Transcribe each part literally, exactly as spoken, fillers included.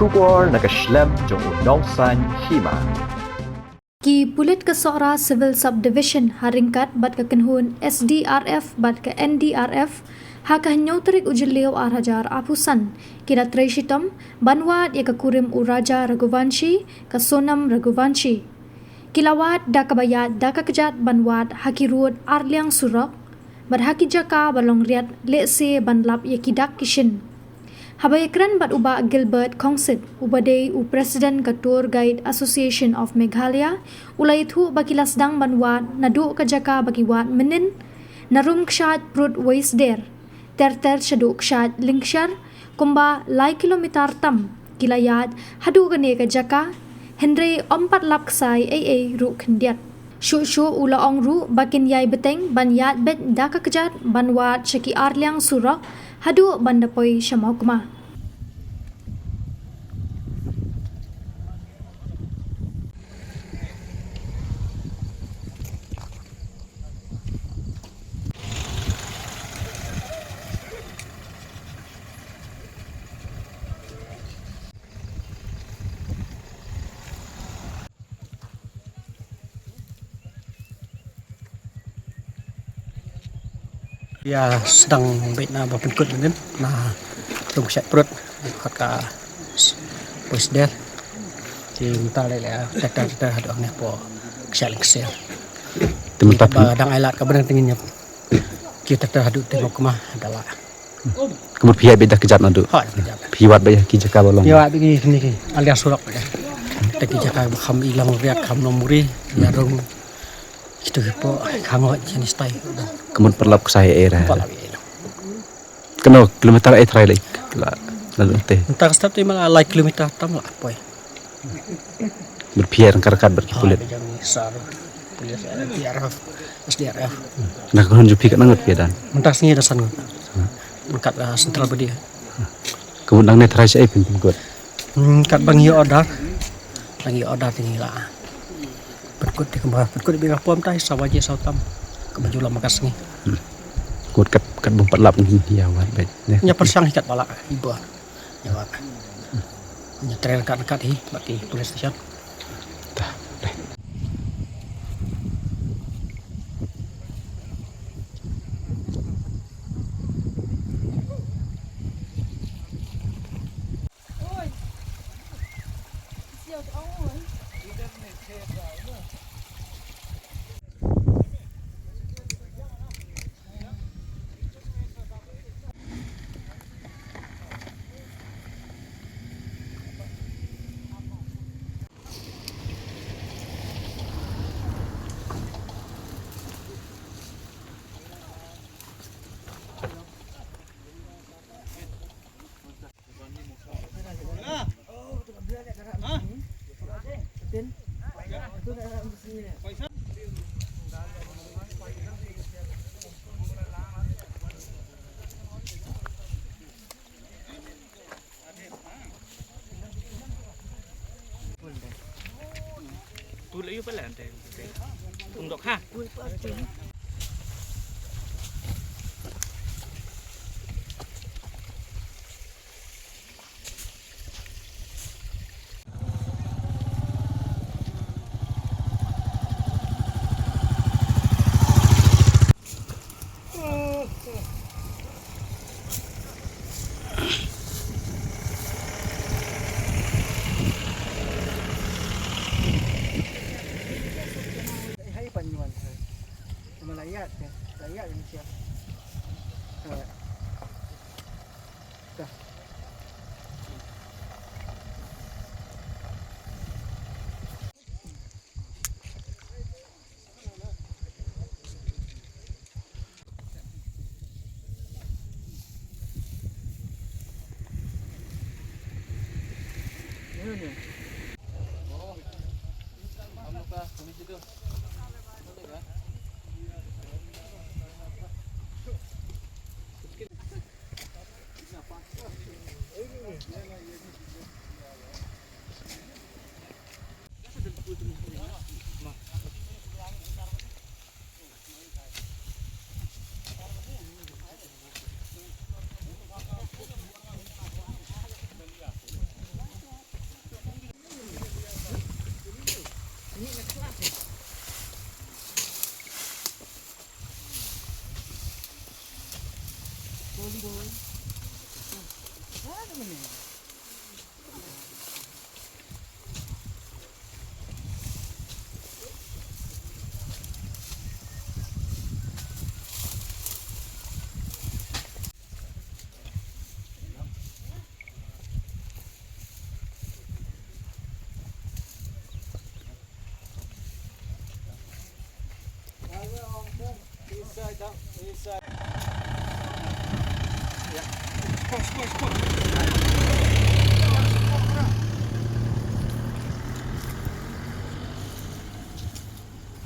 Khubor na ka shlem jong u nongsaiñ hima. Ki pulit ka Sohra Civil Subdivision ha ryngkat bad ka kynhun S D R F bad ka N D R F ha ka hynñiew tarik u Jylliew ar hajar arphew san ki la trei shitom ban wad ïa ka kurim u Raja Raghuvanshi, ka Sonam Raghuvanshi. Ki la wad da kaba ïaid da ka kjat ban wad ha ki rud arliang surok bad ha ki jaka ba long riat lehse ban lap ïa ki dak ki shin. Haba ïakren bad u Bah Gilbert Khongsit, uba dei u President ka Tour Guide Association of Meghalaya, u la ïathuh ba ki la sdang ban wad naduh ka jaka ba ki wad mynnin, na Rumkshaid Prut Wei Sder, ter ter shaduh kshaid Lyngkshar, kumba lai kilometer tam ki la ïaid haduh kane ka jaka, hynrei ym pat lap ksai ei ei ruh khyndiat. Shuh shuh u la ong ruh ba kin ïai bteng ban ïaid beit da ka kjat ban wad sha ki arliang surok haduh ban da poi sha Mawkma. Ïa sdang beit na ba pynkut mynnin na Rumkshaid Prut, khot ka Wei Sder. Te mynta leh leh tractor tractor haduh hangne hapoh kshaid Lyngkshar. Te mynta ba dang ai lad ka ba dang tyngen ïa ki tractor haduh te Mawkma da lah. Ka mut phi ïaid beit da kjat naduh. Hooid, kjat. Phi wad beit ha ki jaka ba long. Phi wad beit ki kine ki arliang surok beit. Te ki jaka ba kham i long riat kham long muri, ïa rung. Kitu ki po, khang hooid jani stai. Ka mut pat lap ksai ei ei. Pat lap ei ei. Kano kilometer ei trai leh la la te. Mynta ka step te ma la lai kilometer tam la poi. Bad phi ïa ryngkat ryngkat bad ki pulit. Bad jong ngi sa ruh. Pulit, N D R F, S D R F. Na ka kynhun jong phi katno ngut phi ïa don? Mynta ka sngi don san ngut. Ryngkat, ah, central body. Ka mut nangne trai shaei phin pynkut? Hmm, katba ngi order. Ngi order te ngi la pynkut te kumba pynkut beit ka pom tai saw baje saw tam. Kaba ju lam ka sngi. Ka mut kat, katba ym pat lap ngi ïa wad beit. Ngi ïa pyrshang hi katba lah hi bor. Ïa wad. Ngi ïa trei ryngkat ryngkat hi bad ki police station.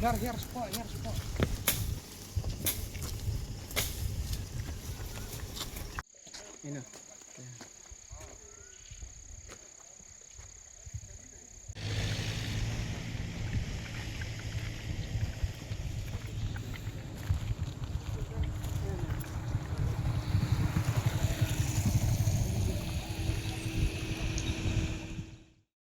Yar, yar, spot, yar, spot.